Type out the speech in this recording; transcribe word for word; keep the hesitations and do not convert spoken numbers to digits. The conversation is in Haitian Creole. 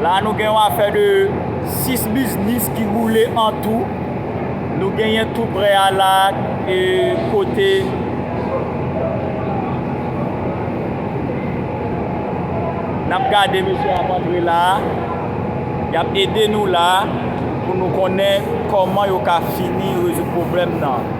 La nou gen yon afè de sis biznis ki boule an tou. Nou genyen tou prè a la, e, kote n ap gade mesye ap antre la, y ap ede nou la pou nou konnen kòman yo ka fini rezoud pwoblèm nan.